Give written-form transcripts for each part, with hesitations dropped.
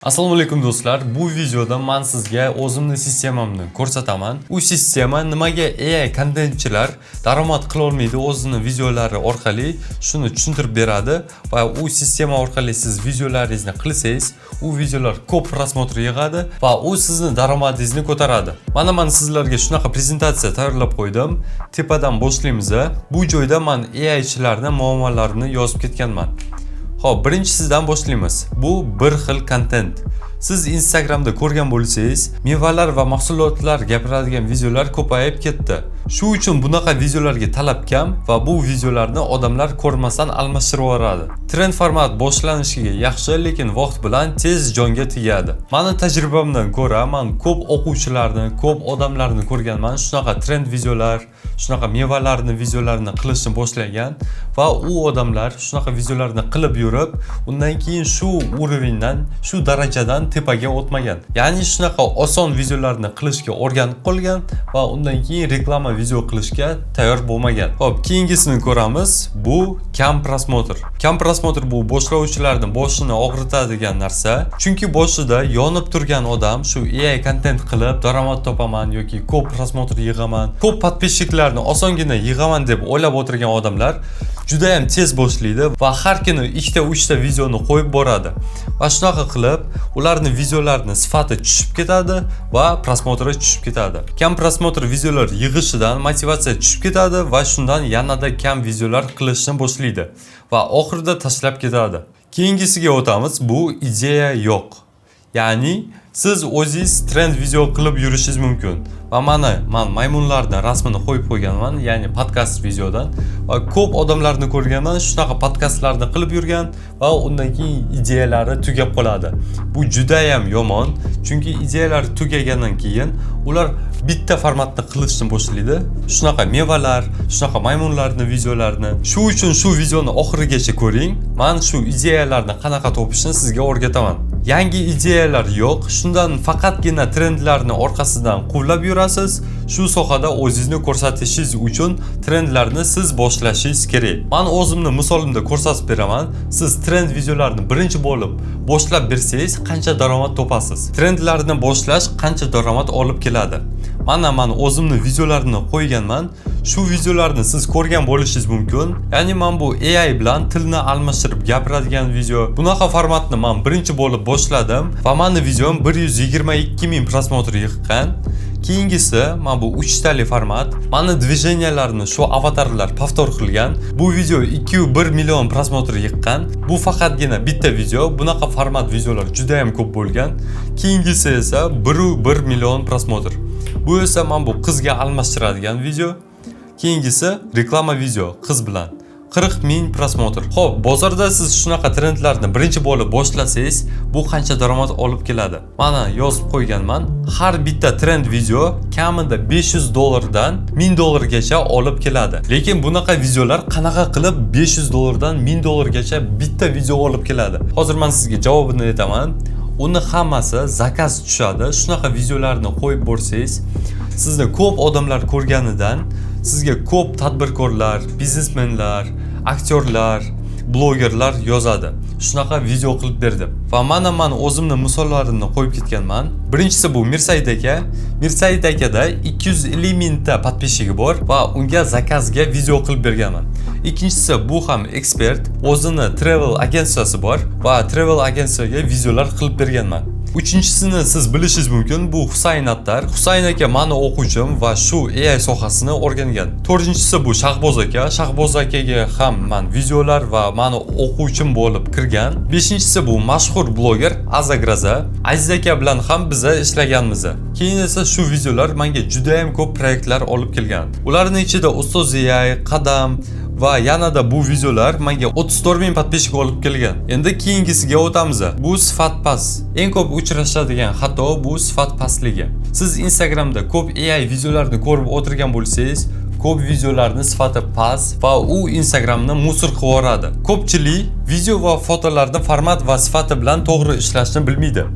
Assalomu alaykum, do'stlar. Bu videoda men sizga o'zimni sistemamni ko'rsataman. U sistema nimaga AI kontentchilar daromad qila olmaydi o'zini videolari orqali, shuni tushuntirib beradi va u sistema orqali siz videolaringizni qilsangiz, u videolar ko'p просмотр yig'adi va u sizni daromadingizni ko'taradi. Mana men sizlarga shunaqa prezentatsiya tayyorlab qo'ydim. Tepadan boshlaymiz. Bu joyda men AIchilarning muammolarini yozib ketganman. Xo'p, birinchisidan boshlaymiz. Bu bir xil kontent. Siz Instagramda ko'rgan bo'lsangiz, mevalar va mahsulotlar gapiradigan videolar ko'payib ketdi. Shu uchun bunaqa videolarga talab kam va bu videolarni odamlar ko'rmasdan almashtirib yuboradi. Trend format boshlanishiga yaxshi, lekin vaqt bilan tez jonga tegadi. Mani tajribamdan ko'ra, men ko'p o'quvchilarni, ko'p odamlarni ko'rganman, shunaqa trend videolar, shunaqa mevalarni videolarini qilishni boshlagan va u odamlar shunaqa videolarni qilib yurib, undan keyin shu уровень dan, shu darajadan tepaga o'tmagan. Ya'ni shunaqa oson videolarni qilishga o'rganib qolgan va undan keyin reklama video qilishga tayyor bo'lmagan. Xo'p, keyingisini ko'ramiz. Bu kam просмотр. Kam просмотр bu boshlovchilarni boshini og'ritadigan narsa. Chunki boshida yonib turgan odam shu AI kontent qilib daromad topaman yoki ko'p просмотр yig'aman, ko'p подписчик larni osongina yig'aman deb o'ylab o'tirgan odamlar juda ham tez boshlaydi va har kuni ikkita, uchta videoni qo'yib boradi. Va shunaqa qilib ularni videolarini sifati tushib ketadi va просмотр i tushib ketadi. Kam просмотр videolar yig'ishidan motivatsiya tushib ketadi va shundan yanada kam videolar qilishni boshlaydi va oxirida tashlab ketadi. Keyingisiga o'tamiz. Bu ideya yo'q. Ya'ni siz o'zingiz trend video qilib yurishingiz mumkin. Va mana man maymunlarni rasmini qo'yib qo'yganman, ya'ni podkast videodan, va ko'p odamlarni ko'rganman, shunaqa podkastlarni qilib yurgan va undan keyin ideyalari tugab qoladi. Bu judayam yomon, chunki ideyalari tugagandan keyin ular bitta formatni qilishni boshlaydi. Shunaqa mevalar, shunaqa maymunlarni videolarini. Shu uchun shu videoni oxirigacha ko'ring. Man shu ideyalarni qanaqa topishni sizga o'rgataman. Yangi ideyalar yo'q, shundan faqatgina trendlarni orqasidan quvlab yurasiz. Shu sohada o'zingizni ko'rsatishingiz uchun trendlarni siz boshlashingiz kerak. Man o'zimni misolimda ko'rsatib beraman. Siz trend videolarni birinchi bo'lib boshlab bersangiz, qancha daromad topasiz? Trendlarni boshlash qancha daromad olib keladi? Mana man o'zimni videolarimni qo'yganman. Shu videolarni siz ko'rgan bo'lishingiz mumkin. Ya'ni man bu AI bilan tilni almashtirib gapiradigan video. Bunaqa formatni man birinchi bo'lib boshladim va mani videom 122 ming просмотр yig'gan. Keyingisi mana bu uchtali format. Mani движения larni shu avatarlar повтор qilgan. Bu video 2,1 million просмотр yiqqan. Bu faqatgina bitta video. Bunaqa format videolar juda ham ko'p bo'lgan. Keyingisi esa 1,1 million просмотр. Bu esa mana bu qizga almashtiradigan video. Keyingisi reklama video qiz bilan. 40 ming просмотр. Xo'p, bozorda siz shunaqa trendlarni birinchi bo'lib boshlasangiz, bu qancha daromad olib keladi? Mana yozib qo'yganman. Har bitta trend video kamida 500 dollardan 1000 dollargacha olib keladi. Lekin bunaqa videolar qanaqa qilib 500 dollardan 1000 dollargacha bitta video olib keladi? Hozir men sizga javobini aytaman. Uni hammasi заказ tushadi. Shunaqa videolarni qo'yib borsangiz, sizni ko'p odamlar ko'rganidan sizga ko'p tadbirkorlar, biznesmenlar, aktyorlar, blogerlar yozadi. Shunaqa video qilib ber deb. Va mana man o'zimni misollarimni qo'yib ketganman. Birinchisi bu Mirsaid aka. Mirsaid akada 250 mingta подписчик i bor va unga заказ ga video qilib berganman. Ikkinchisi bu ham ekspert, o'zini travel agentsiyasi bor va travel agentsiyaga videolar qilib berganman. Uchinchisini siz bilishingiz mumkin, bu Husayn Attar. Husayn aka mani o'quvchim va shu AI sohasini o'rgangan. To'rtinchisi bu Shahboz aka. Shahboz akaga ham man videolar va mani o'quvchim bo'lib kirgan. Beshinchisi bu mashhur bloger Aza Graza. Aziz aka bilan ham biza ishlaganmiz. Keyin esa shu videolar menga juda ham ko'p proyektlar olib kelgan. Ularning ichida Ustoz AI, Qadam va yanada bu videolar menga 34 ming подписчик olib kelgan. Endi keyingisiga o'tamiz. Bu sifat past. Eng ko'p uchrashadigan xato bu sifat pastligi. Siz Instagramda ko'p AI videolarni ko'rib o'tirgan bo'lsangiz, ko'p videolarni sifati past va u Instagramni мусор qilib yuboradi. Ko'pchilik video va fotolarni format va sifati bilan to'g'ri ishlashni bilmaydi.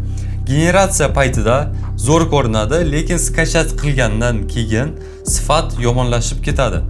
Generatsiya paytida zo'r ko'rinadi, lekin скачать qilgandan keyin sifat yomonlashib ketadi.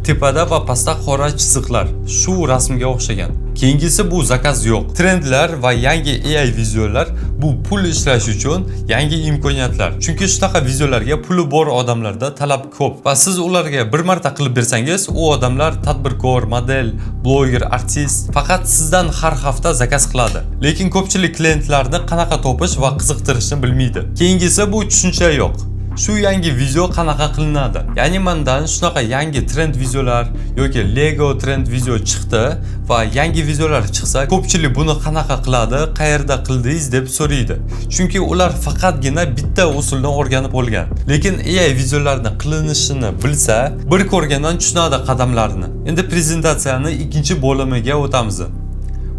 Tepada va pastda qora chiziqlar shu rasmga o'xshagan. Keyingisi bu заказ yo'q. Trendlar va yangi AI videolar Bu pul ishlash uchun yangi imkoniyatlar. Chunki shunaqa videolarga puli bor odamlarda talab ko'p va siz ularga bir marta qilib bersangiz, u odamlar tadbirkor, model, bloger, artist faqat sizdan har hafta заказ qiladi. Lekin ko'pchilik klientlarni qanaqa topish va qiziqtirishni bilmaydi. Keyingisi, bu tushuncha yo'q. Shu yangi video qanaqa qilinadi? Ya'ni mandan shunaqa yangi trend videolar yoki Lego trend video chiqdi va yangi videolar chiqsa, ko'pchilik buni qanaqa qiladi, qayerda qildingiz deb so'raydi. Chunki ular faqatgina bitta usulni o'rganib olgan. Lekin AI videolarni qilinishini bilsa, bir ko'rgandan tushunadi qadamlarni. Endi prezentatsiyani ikkinchi bo'limiga o'tamiz.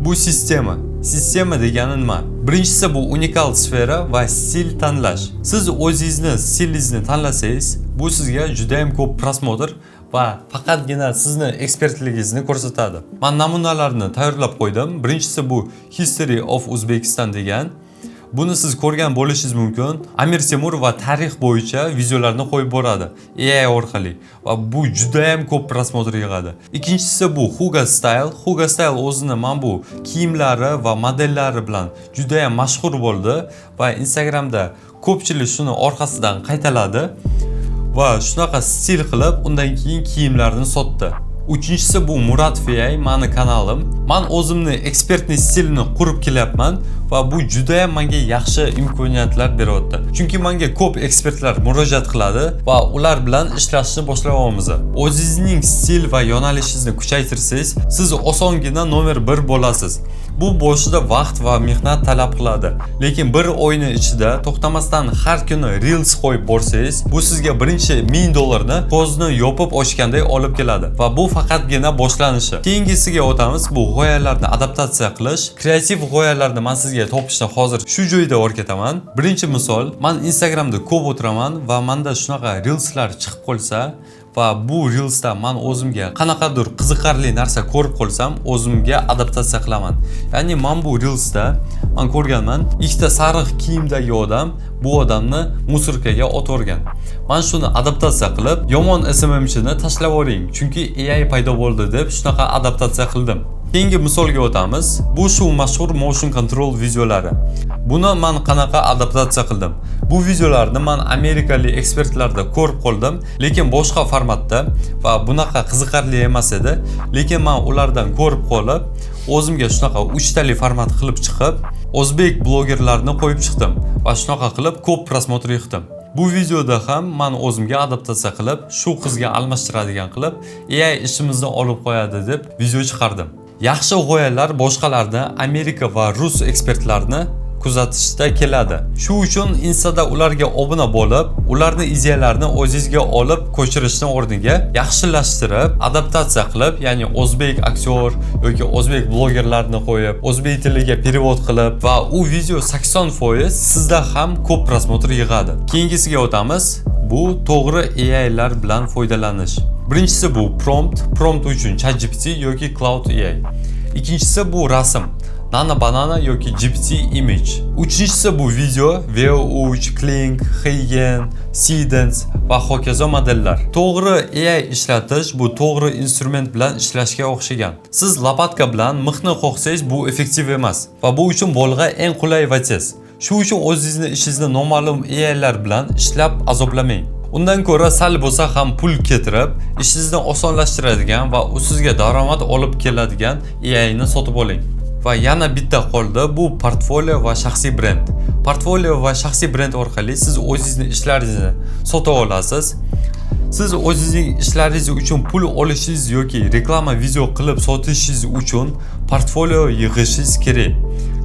Bu sistema. Sistema degani nima? Birinchisi, bu unikal sfera va stil tanlash. Siz o'zingizni stilingizni tanlasangiz, bu sizga juda ham ko'p просмотр va faqatgina sizni ekspertligingizni ko'rsatadi. Men namunalarni tayyorlab qo'ydim. Birinchisi, bu History of Uzbekistan degan. Buni siz ko'rgan bo'lishingiz mumkin. Amir Temur va tarix bo'yicha videolarni qo'yib boradi AI orqali va bu juda ham ko'p просмотр yig'adi. Ikkinchisi, bu Huga Style. Huga Style o'zini mana bu kiyimlari va modellari bilan juda ham mashhur bo'ldi va Instagramda ko'pchilik shuni orqasidan qaytaladi va shunaqa stil qilib, undan keyin kiyimlarni sotdi. Uchinchisi, bu Murad AI, mani kanalim. Man o'zimni экспертный stilini qurib kelyapman va bu juda ham menga yaxshi imkoniyatlar beryapti. Chunki menga ko'p ekspertlar murojaat qiladi va ular bilan ishlashni boshlayapmiz. O'zingizning stil va yo'nalishingizni kuchaytirsangiz, siz osongina nomer 1 bo'lasiz. Bu boshida vaqt va mehnat talab qiladi. Lekin bir oyni ichida to'xtamasdan har kuni reels qo'yib borsangiz, bu sizga birinchi 1000 dollarni ko'zni yopib ochganday olib keladi va bu faqatgina boshlanishi. Keyingisiga o'tamiz, bu g'oyalarni adaptatsiya qilish. Kreativ g'oyalarni men sizga topishni hozir shu joyda o'rgataman. Birinchi misol, men Instagramda ko'p o'tiraman va menda shunaqa reelslar chiqib qolsa va bu reelsda man o'zimga qanaqadir qiziqarli narsa ko'rib qolsam, o'zimga adaptatsiya qilaman. Ya'ni man bu reelsda man ko'rganman, ikkita sariq kiyimdagi odam bu odamni мусорка ga otib yuborgan. Man shuni adaptatsiya qilib, yomon SMMchini tashlab yuboring, chunki AI paydo bo'ldi deb shunaqa adaptatsiya qildim. Keyingi misolga o'tamiz. Bu shu mashhur motion control videolari. Buni man qanaqa adaptatsiya qildim? Bu videolarni man amerikalik ekspertlarda ko'rib qoldim, lekin boshqa formatda va bunaqa qiziqarli emas edi. Lekin man ulardan ko'rib qolib, o'zimga shunaqa uchtali format qilib chiqib, o'zbek blogerlarni qo'yib chiqdim va shunaqa qilib ko'p просмотр yig'dim. Bu videoda ham man o'zimga adaptatsiya qilib, shu qizga almashtiradigan qilib, AI ishimizni olib qo'yadi deb video chiqardim. Yaxshi g'oyalar boshqalarni, Amerika va rus ekspertlarni kuzatishda keladi. Shu uchun Instada ularga obuna bo'lib, ularni ideyalarini o'zingizga olib ko'chirishni o'rniga yaxshilashtirib, adaptatsiya qilib, ya'ni o'zbek aktyor yoki o'zbek blogerlarni qo'yib, o'zbek tiliga перевод qilib va u video 80% sizda ham ko'p просмотр yig'adi. Keyingisiga o'tamiz. Bu to'g'ri AIlar bilan foydalanish. Birinchisi, bu prompt, prompt uchun ChatGPT yoki Claude AI. Ikkinchisi, bu rasm. Nano Banana yoki GPT Image. Uchinchisi, bu video, VEO3, Kling, HeyGen, Seedance va hokazo modellar. To'g'ri AI ishlatish bu to'g'ri instrument bilan ishlashga o'xshagan. Siz лопатка bilan mixni qoqsangiz, bu effektiv emas va bu uchun bolg'a eng qulay va tez. Shu uchun o'zingizni ishingizni noma'lum AIlar bilan ishlab azoblamang. Undan ko'ra sal bo'lsa ham pul keltirib, ishingizni osonlashtiradigan va u sizga daromad olib keladigan AI ni sotib oling. Va yana bitta qoldi, bu portfolio va shaxsiy brend. Portfolio va shaxsiy brend orqali siz o'zingizni ishlaringizni sota olasiz. Siz o'zingizning ishlaringiz uchun pul olishingiz yoki reklama video qilib sotishingiz uchun portfolio yig'ishingiz kerak.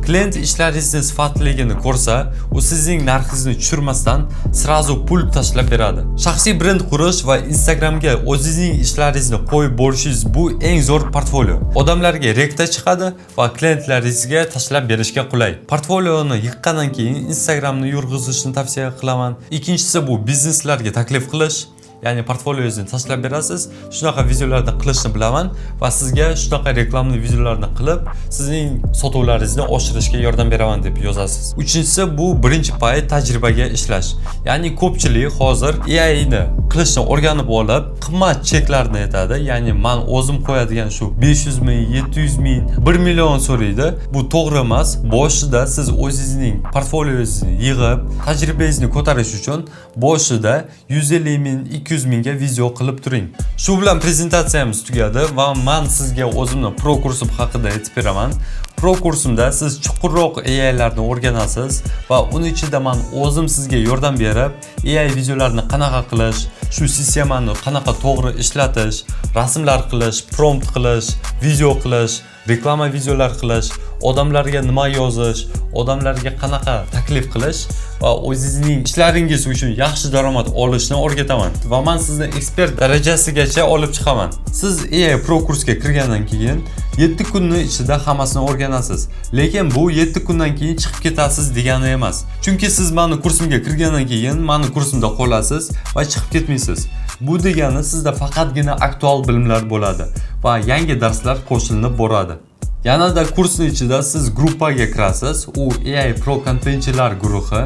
Klient ishlaringizni sifatliligini ko'rsa, u sizning narxingizni tushirmasdan сразу pul tashlab beradi. Shaxsiy brend qurish va Instagramga o'zingizning ishlaringizni qo'yib borishingiz bu eng zo'r portfolio. Odamlarga рек da chiqadi va klientlaringizga tashlab berishga qulay. Portfolioni yiqqandan keyin Instagramni yurg'izishni tavsiya qilaman. Ikkinchisi, bu bizneslarga taklif qilish. Ya'ni portfoliongizni tashlab berasiz. Shunaqa videolarni qilishni bilaman va sizga shunaqa reklamli videolarni qilib, sizning sotuvlaringizni oshirishga yordam beraman deb yozasiz. Uchinchisi, bu birinchi payt tajribaga ishlash. Ya'ni ko'pchilik hozir AI ni qilishni o'rganib olib, qimmat cheklarni aytadi. Ya'ni man o'zim qo'yadigan shu 500 ming, 700 ming, 1 million so'raydi. Bu to'g'ri emas. Boshida siz o'zingizning portfoliongizni yig'ib, tajribangizni ko'tarish uchun boshida 150 ming, 200 mingga video qilib turing. Shu bilan prezentatsiyamiz tugadi va man sizga o'zimni pro kursim haqida aytib beraman. Pro kursimda siz chuqurroq AIlarni o'rganasiz va uni ichida man o'zim sizga yordam berib, AI videolarni qanaqa qilish, shu sistemani qanaqa to'g'ri ishlatish, rasmlar qilish, prompt qilish, video qilish, reklama videolar qilish, odamlarga nima yozish, odamlarga qanaqa taklif qilish va o'zingizning ishlaringiz uchun yaxshi daromad olishni o'rgataman va man sizni ekspert darajasigacha olib chiqaman. Siz AI Pro kursga kirgandan keyin 7 kunni ichida hammasini o'rganasiz. Lekin bu 7 kundan keyin chiqib ketasiz degani emas. Chunki siz mani kursimga kirgandan keyin mani kursimda qolasiz va chiqib ketmaysiz. Bu degani sizda faqatgina aktual bilimlar bo'ladi va yangi darslar qo'shilinib boradi. Yanada kursning ichida siz gruppaga kirasiz. U AI Pro kontentchilar guruhi.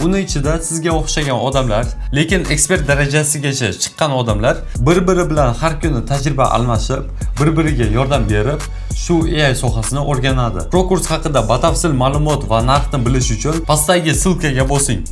Uni ichida sizga o'xshagan odamlar, lekin ekspert darajasigacha chiqqan odamlar bir-biri bilan har kuni tajriba almashib, bir-biriga yordam berib, shu AI sohasini o'rganadi. Pro kurs haqida batafsil ma'lumot va narxni bilish uchun pastdagi ссылка ga bosing.